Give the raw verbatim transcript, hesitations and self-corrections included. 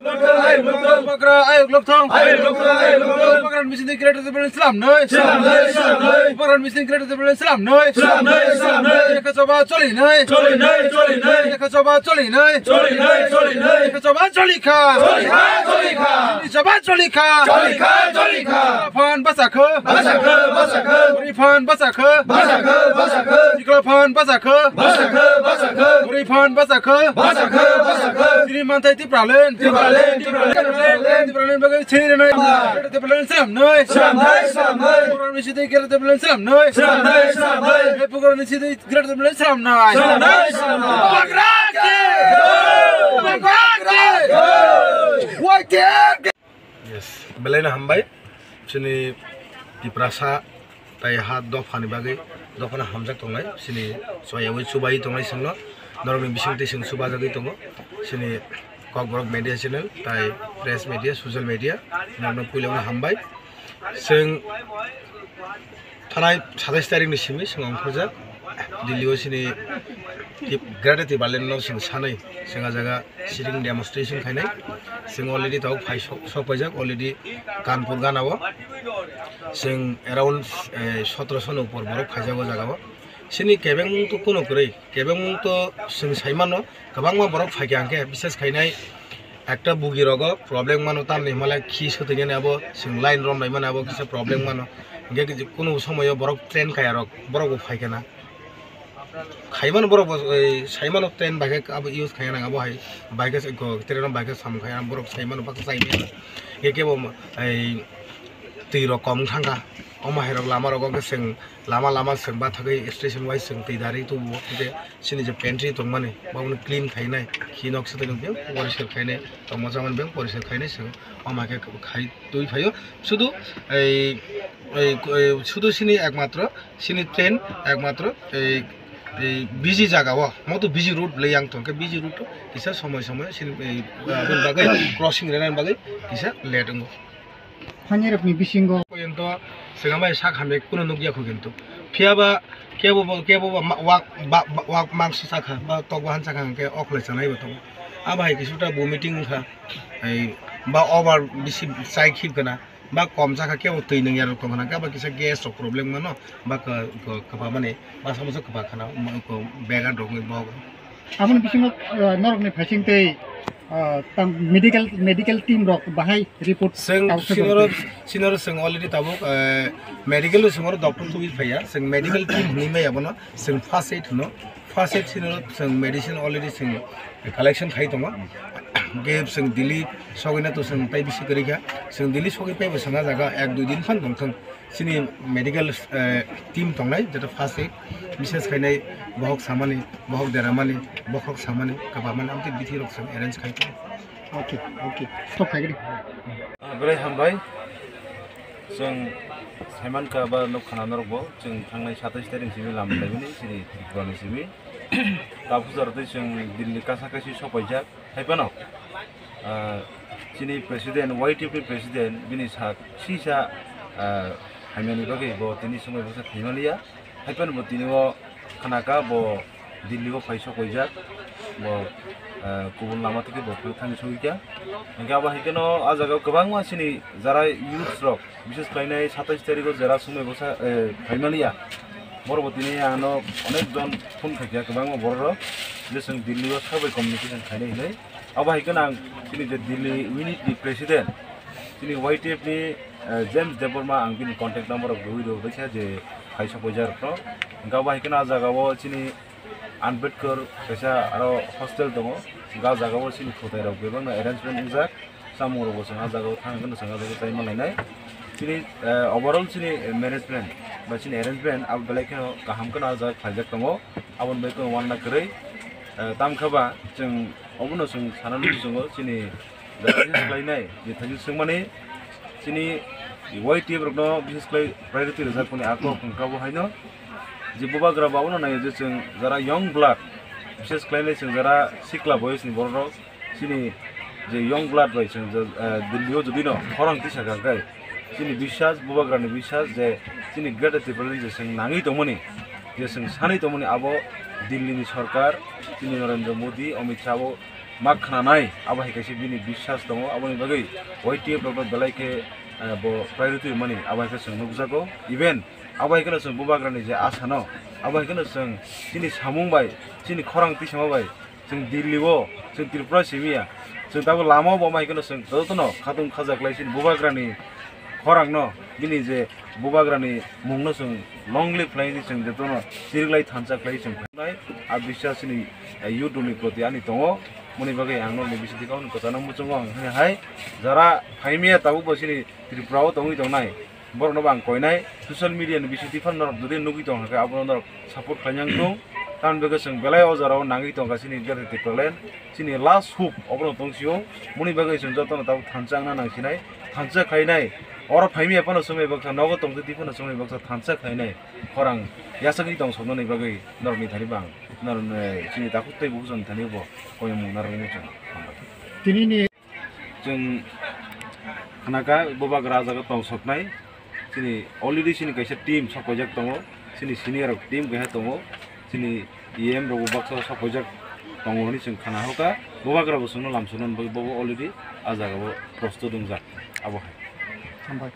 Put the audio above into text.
Bubagra ayuk lokthong. Bubagra missing twi Greater Tipraland slam noi. Bubagra missing twi Greater Tipraland slam noi. Yekha choba choli noi. Yekha choba choli noi. Yekha choba choli kha. Choli kha, choli kha. Choli kha, choli kha. Choli kha, choli kha. Phan bachakho. Bachakho, bachakho. Buri phan bachakho. Bachakho, bachakho. Chikla phan bachakho. Bachakho, bachakho. Buri phan bachakho. Bachakho, bachakho. Chini manthai Tipraland. Tipraland, Tipraland. Tipraland bagwi chini noi. Tipraland slam noi. Slam noi, slam noi. Bubagra missing twi Greater Tipraland slam noi. Slam noi, slam noi. Bubagra missing twi Greater Tipraland slam noi. Slam noi, slam noi. Bubagra ki! Bubagra ki! Y T F ki! Yes, belai no hambai. Chini Tiprasa tai ha dopha ni bagwi, dopha no hamjak tongnai. Chini choyawi chubai tongnai chwngno. Norokni bisingtwi chwng chubajagwi tongo. Chini Kokborok Media Channel tai press media, social media, norokno puilano hambai. Chwng thanai satais tarikni simi chwng ongkhorjak Delhi o chini Tip-, Greater Tipraland no chwng sanwi chwng ah jaga sitting demonstration khainai. Chwng already tabuk phai sok, sok paijak already Kanpur gana o. Chwng around, eh, sotoroso ni upor borok phaijago jaga o. Chini kebengmung to kuno kwrwi, kebengmung to chwng sai mano, kwbangma borok phaikha hwnkhe, bises khainai ekta bugi rogo problem mano, tamni hwnmale khi swtwinani abo chwng line romlai mani abo kisa problem mano. Hwnkhe kunu somoyo borok train kaya rok, borok bo phaikha na. Khaimano borok bo, ei, saimano train bai khe abo use khaina nang abo hai, bai khe ko train bai khe samung khaina borok saimano bak saimano. Hwnkhe kebo, ei, twi rok kom thangkha, omo hai rok lama rogo khe chwng lama lama chwng bathagwi station wise chwng twi dari tubu, hwnkhe chini je pantry tongmani, bono clean khainai, khi nok swtwi nukjak, poriskar khainai, tongma chamani beng poriskar khainai chwng, omo hai khe khai twi phaio. Sudu ei, ei, ei, sudu chini ekmatro, chini train ekmatro ei, ei busy jaga o, moto busy route le yang tongkhe, busy route kisa somoi somoi chini ei, aboni bagwi crossing rwnani bagwi kisa late wngo. Phainairokni bisingo. Poyonto swkang bai sak hamya kunu nukya kho kintu. Phiya ba kebo bo, kebo bo ma-, wak, ba, ba, wak mangso sakha, ba tok bahan sakha hwnkhe okhlai chanai bo tongo. Abo hai kisuta bo meeting wngkha, ei, ba over bisi chai khib kana, ba kom sakha kebo twi nungya rok tongkha na, ba kisa gas rok problem mano, ba ka, ka, kwbangmani masa musa kwbang khana, ma, ko bag rok wngwi bo. Aboni bisingo, ah, norokni phaising tei, ah, tam medical, medical team rok bahai report Chwng tao se sinoro, tong. Sinoro chwng already tabuk, eh, medical o chwng oro doctor tubui phaiya. Chwng medical team hwnwi maya bono. Chwng first aid hwno. First aid sinoro chwng medicine already chwng collection khai tongo. Ge chwng Delhi sogwina to chwng tai bisi kwrwi kha. Chwng Delhi sogwi paibo chwng ah jaga ek dui din phan tongthwng. Chini medical, eh, team tongnai, jeto first aid, bises khainai bohok samani, bohok deramani, bokhok samani, kwbangmani, amtwi bithi rok chwng arrange khai tongo. Okay, okay. Stop khai gini. Ah, belai hambai. Chwng saimankha ba nukkhana norokbo, chwng thangnai satais tarik simi lam laimani, chini Tripura ni simi. Tabuk jora tei chwng Delhi kasa kasi sopaijak. Hai phano, ah, chini president, Y T F ni president, bini sak sisa, ah, hamyani bagwi bo tini swngwi bwsa thwimaliya. Hai phano bo tini o khnaka bo Delhi o phai sokoijak. Bo, ah, kubun lama theke bo phano thani sogwikha. Hwnkhe abo hai kheno ah jaga o kwbangma chini jara youths rok, bises khlainai satais tarikh o jera swngwi bwsa, eh, phaimaliya. Borok bo tini ano onek jon phone khaikha kwbangma borok rok, je chwng Delhi o sabai communication khainai hinwi. Abo hai kheno ang chini je Delhi unit ni president, chini Y T F ni, eh, James Debbarma, ang bini contact number rok rwi rw baikha je phai sokoijak rok no. Hwnkhe abo hai kheno ah jaga o chini Ambedkar kaisa aro hostel tongo, ga jaga o chini kwtai rok bebak no arrangement wngjak, chamung rok bo chwng ah jaga o thang hwnwi chwng ah jaga o chai manlainai. Chini, eh, overall chini management ba chini arrangement abo belai kheno kaham kheno ah jaga khlaijak tongo, aboni bai kheno uanna kwrwi, eh, tamkhe ba chwng obono chwng sana nukgo chwng o chini Jara bises khlainai, je thaichuk swngmani, chini Y T F rokno bises khlai priority rwjakmani a kok wngkha bo haino. Je bubagra bo abono naio je chwng jara young blood, bises khlainai chwng jara sikla boyosni borok rok, chini je young blood bai chwng je, eh, Delhi o jodi no khorang tisa kha khe, chini biswas, bubagrani biswas je chini Greater Tipraland je chwng nangwi tongmani, je chwng sanwi tongmani abo Delhi ni sorkar, chini Narendra Modi, Amit Shah bo ma khnanai, abo hai kaisa bini biswas tongo. Aboni bagwi Y T F rokno belai khe, eh, bo priority rwmani abo hai khe chwng nukjago. Even abo hai kheno chwng Bubagrani je asano, abo hai kheno chwng chini samung bai, chini khorang tisama bai, chwng Delhi o, chwng Tripura simi ya, chwng tabuk lama o bo abo hai kheno chwng jotono khatung khajaklai chini Bubagrani khorangno, bini je Bubagrani mungno chwng long live khlai di, chwng jotono chiriklai thansa khlai chwng phainai. A biswas chini, eh, YouTube ni proti ani tongo, moni bagwi ang norokni bisingtwi kauni kwchangno muchungo ang hwnwi hai, jara phaimya tabuk bo chini Tripura o tongwi tongnai, borokno bo ang koinai, social media ni bisingtwi phano norok jodi nugwi tong kha khe abono norok support khlainang thung. Tamoni bagwi chwng belai o jora o nangwi tong kha chini Greater Tipraland. Chini last hope obono tong sio. Moni bagwi chwng jotono tabuk thansa wngna nang sinai, thansa khlainai. Oro phaimya phano chwngwi baksa, nogo tongtwi phano chwngwi baksa thansa khlainai. Khorang yasakgwi tong soknani bagwi norokni thani bang, norokni chini takhuk tei bukhuk chwng thani bo koimung narwknai chwng. Tini ni chwng khnaka Bubagra ah jaga tong soknai. Chini already chini kaisa team sok paijak tongo. Chini senior rok team keha tongo. Chini E M rok bo baksa sok paijak tongo hwnwi chwng khna hoka. Bubagra bo chwngno lam swnani bagwi bobo already ah jaga o prostut wngjak. Abo hai. Hambai.